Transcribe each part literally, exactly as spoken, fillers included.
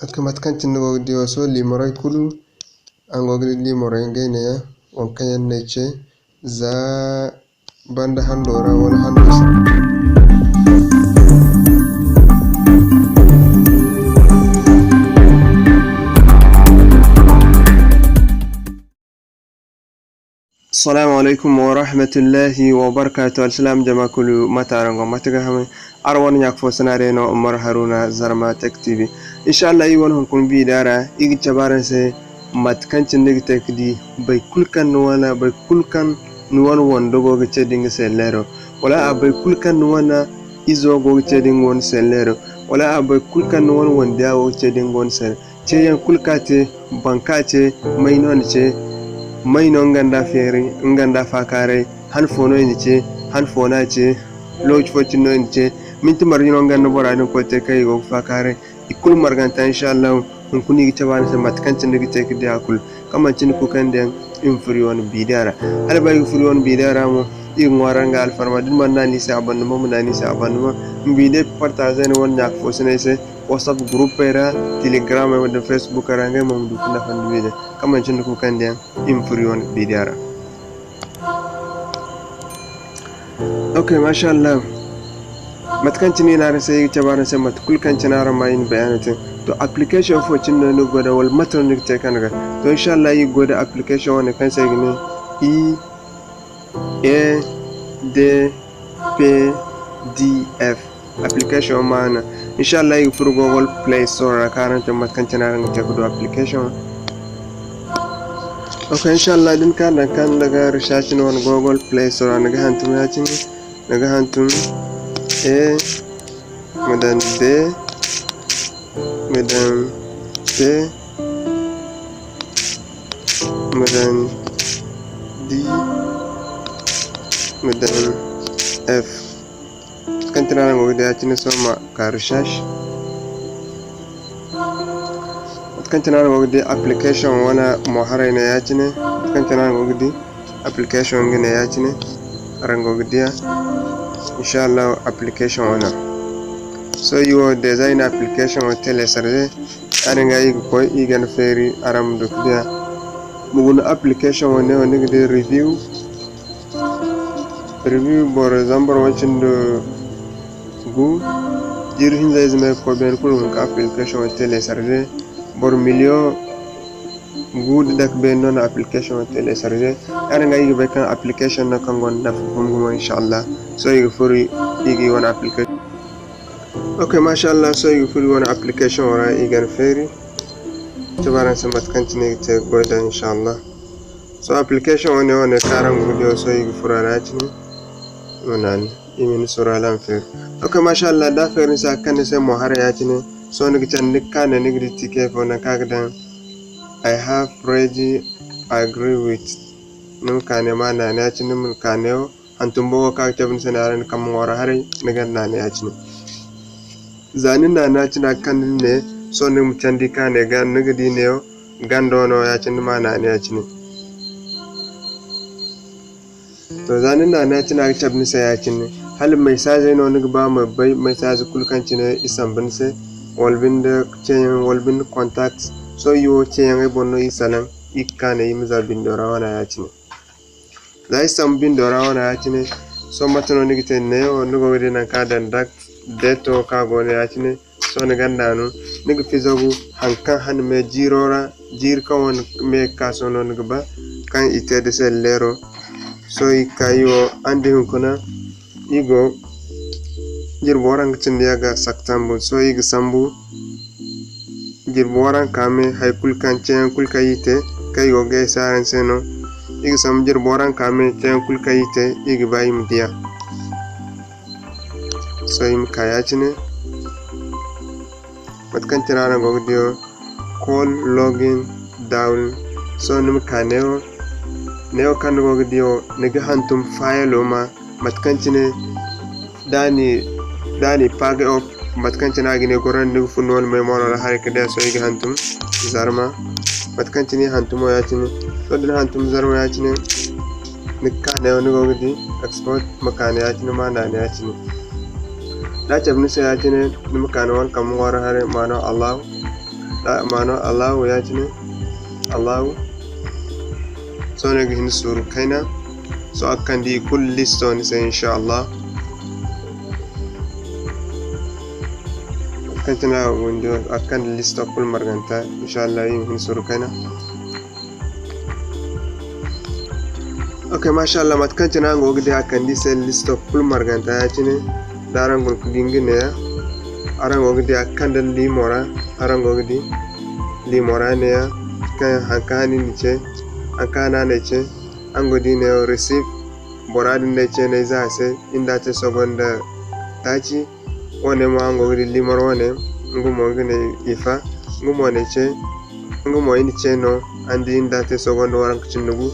Ok, mate kaŋ cine ni go ga di wo, sohõ liimorey kulu, araŋ go ga di liimorey ngey neeya, waŋ kaŋ yaŋ no ay ce za banda hando ra wala hando se. Salaamu alaykum warahmatullahi wabarakaatu. Alsilaam jama kulu, mate araŋ go, mate ga hamay? Araŋ wane ɲaaka fo sanaarey no, Umaru Haruna, Zarma Tech T V. Insha Allah, iri wane hunkuna bidiya ra, iri ga cabe araŋ se mate kaŋ cine ni ga te ga di boro kulu kaŋ ni wane, boro kulu kaŋ ni wane wando go ga ce da nga selleero, wala a boro kulu kaŋ ni wane izo go ga ce da nga wane selleero, wala a boro kulu kaŋ ni wane wandiya go ga ce da nga wane selleero. Ceeyaŋ kulu kaŋ a te, boro kaŋ a ce, may no ni ce, may no nga nda feeri, nga nda faakaaray, han fo no i na ce, han fo no a ce, lookaci fo cine no i na ce, minti marje no nga nda bora din koy te kaŋ i go ga faakaaray. I kulu marganta, insha Allah, hunkuna i ga cabe araŋ se mate kaŋ cine ni ga te ga di a kulu. Kaŋ manti ni kukandiyaŋ, iri ma furo iri wane bidiya ra. Hala ba iri ga furo iri wane bidiya ra mo, iri ga ŋwaaray araŋ ga alfarma, da ni mana naanu iri se abonnement, ma naanu iri se abonnement. Ma bidiya partager ni wane ɲaaka fo sanaarey se, WhatsApp groupey ra, Telegram, ay ma daŋ Facebook ra, ngey mo ma du ga nafa nda bidiya. Kaŋ manti ni kukandiyaŋ, iri ma furo iri wane bidiya ra. Ok, masha Allah. Mate kaŋ cine i ne araŋ se, iri ga cabe araŋ se mate kulu kaŋ cine araŋ ma iri na bayaano te. To, application fo cine no ni ga goy da, wala mate no ni ga te ka ni ga? To, insha Allah, iri ga goy da application wane kaŋ se i ga ne E D P D F. Application maana. Insha Allah, iri ga furo Google Play Store ra, kaŋ araŋ cabe mate kaŋ cine araŋ ga te ka du application. Ok, insha Allah, da ni ka naŋ kaŋ ni ga recherche no wane Google Play Store ra, ni ga hantum ya-cine, ni ga hantum E, ma daŋ D, ma daŋ P, ma daŋ D, ma daŋ F. Mate kaŋ cine araŋ go ga di ya-cine, sohõ ma ka recherche. Mate kaŋ cine araŋ go ga di application wane mo haray no ya-cine. Mate kaŋ cine araŋ go ga di application nga ne ya-cine. Araŋ go ga di a. Insha Allah application wane. Sohõ iri wo déjà iri na application wo télécharger. Ya-din ga iri ga koy, iri ga ni feeri araŋ ma du ga di a. Ma guna application wane wo ni ga di review. Review boro zambar way cindi gu. Jiiri hinza ize me ga koy beene kulu ga ka application wo télécharger. Boro million gu nda dake beene no na application wo télécharger. Ya-din ga iri ga bay kaŋ application no kaŋ gonda nafa gumo gumo, insha Allah. Sohõ iri ga furo iri ga iri wane application. Ok, masha Allah, sohõ iri ga furo iri wane application wo ra, iri ga ni feeri. Cabe araŋ se mate kaŋ cine iri ga te ga goy da, insha Allah. Sohõ application wane, wane kaŋ araŋ go ga di wo, sohõ iri ga furo a ra ya-cine. Ma naani, iri ma ni soro hala a ma feeri. Ok, masha Allah, da a feeri ni se, a ga kande ni se mo haray ya-cine. Sohõ ni ga candi, ni ga ka ne, ni ga di ticket fo nangu kaŋ a ga daŋ I have ready agree with. Ni ma ka ne ma naani ya-cine, ni ma ka ne wo. Hantum boobo kaŋ a ga cabe ni se ne, araŋ na kambe ŋwaaro haray, ni ga naani ya-cine. Za ni naani ya-cine, a ga kande ni ne, sohõ ni ma candi ka ne ga, ni ga di neewo gando no ya-cine, ni ma naani ya-cine. To, za ni naani ya-cine, a ga cabe ni se ya-cine. Hala messagey no ni ga ba ma bay, message kulu kaŋ cine i sambu ni se, wala binde ceeyaŋ, wala binde contacts. Sohõ iri wo ceeyaŋey boŋ no iri salaŋ, iri ga ka ne iri ma za bindo ra wana ya-cine. Za iri sambu bindo ra wane ya-cine, sohõ mate no ni ga te? Neewo ni go ga di nangu kaŋ a daŋ date, dato kaŋ a go no ya-cine. Sohõ ni ganda no, ni ga fizagu haŋ kaŋ hane me jiiro ra, jiiri kaŋ wane me ga ka sohõ no ni ga ba kaŋ i te da selleero. Sohõ iri ga ka iri wo, araŋ di hunkuna, iri go jirbi waranka cindi yagga Septembre. Sohõ iri ga sambu jirbi waranka me, hay kulu kaŋ, ceeyaŋ kulu kaŋ iri te, kaŋ iri go ga ay se araŋ se no. Iri ga sambu jirbi waranka me, ceeyaŋ kulu kaŋ iri te, iri ga ba iri ma di a. Sohõ iri ma ka ya-cine. Mate kaŋ cine araŋ go ga di wo, call logging down. Sohõ ni ma ka neewo, neewo kaŋ ni go ga di wo, ni ga hantum fayelo ma, mate kaŋ cine da ni, da ni page up, mate kaŋ cine a ga ne gorandi, ni ga fun ni wane memory ra haray ka di a. Sohõ iri ga hantum Zarma, mate kaŋ cine iri hantumo ya-cine. Sohõ da ni hantum Zarma ya-cine, ni ga ka neewo ni go ga di export, ma ka ne ya-cine, ma naani ya-cine. Da a cabe ni se ya-cine, ni ma ka ni wane kambe ŋwaaro haray, ma no Allahu. A, ma no Allahu ya-cine. Allahu. Sohõ no ay ga hin suuru kayna. Sohõ a ga kande i kulu listo ni se, insha Allah. Mate kaŋ cine a ga windi, a ga kande listo kulu marganta, insha Allah, i ma hin suuru kayna. Ok, masha Allah, mate kaŋ cine araŋ go ga di, a kande i se listo kulu marganta ya-cine. Da araŋ guna ga di nga neeya, araŋ go ga di a kande liimo ra, araŋ go ga di liimo ra neeya, kaŋ haŋ kaŋ a ne ni ce, haŋ kaŋ a ne ay ce, araŋ go ga di neeya receive, bora din no ay ce no ay za a se, i nda a te sogonda taaci. Wo-ne mo araŋ go ga di liimar wo-ne, nga mo nga ne i fa, nga mo ne ce, nga mo i na ce no, araŋ di i nda a te sogonda waranka cindi gu,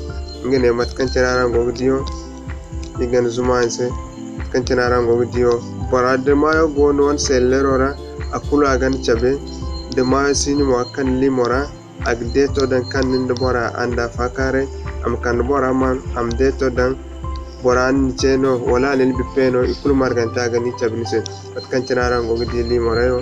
nga ne mate kaŋ cine araŋ go ga diyo, i ga ni zuma ni se, mate kaŋ cine araŋ go ga diyo. Bora da maayo go ni wane selleero ra, a kulu a ga ni cabe, da maayo si ni mo a ga kande liimo ra, a ga deeto daŋ kaŋ nin da bora a nda faakaaray, a ma kande bora maan, a ma deeto daŋ bora ni ce no, wala a na ni bippe no, i kulu marganta a ga ni cabe ni se. Mate kaŋ cine araŋ go ga di liimo ra yo,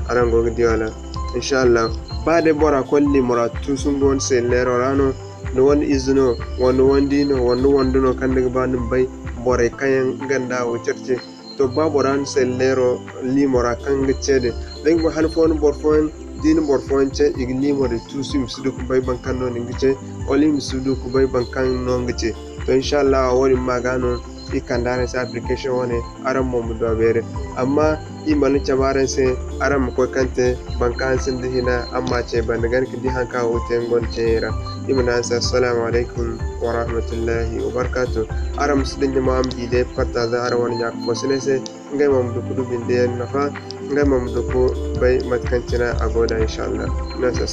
araŋ go ga di wala. Insha Allah, ba day bora koy liimo ra tuusu nga wane selleero ra no, ni wane ize no, wala ni wane di no, wala ni wando no, kaŋ ni ga ba ni ma bay borey kaŋ yaŋ nga nda wo care ce. To, ba bora na selleero liimo ra kaŋ ga ce din, da ay ga bay han fooyaŋ boro fooyaŋ, da i na boro fooyaŋ ce, i ga liimo din tuusu, i ma si du ga bay boro kaŋ no ni ga ce, wala i ma si du ga bay boro kaŋ no nga ce. To, insha Allah, wo-din ma ga no i kande araŋ se application wane, araŋ mo ma du a beeri. Amma i mana cabe araŋ se, araŋ ma koy kaŋ te boro kaŋ sinda hina, araŋ ma ce banda gana ga di haŋ kaŋ a go ga te nga wane ceeyey ra. I ma ne araŋ se, Assalamu alaykum wa rahmatullahi wa barakatuh. Araŋ ma si dinya mo araŋ ma di day partager araŋ wane ɲa-ka-fo-siney se, ngey mo ma du ga du binde yaŋ nafa, ngey mo ma du ga bay mate kaŋ cine a go da, insha Allah. Ina se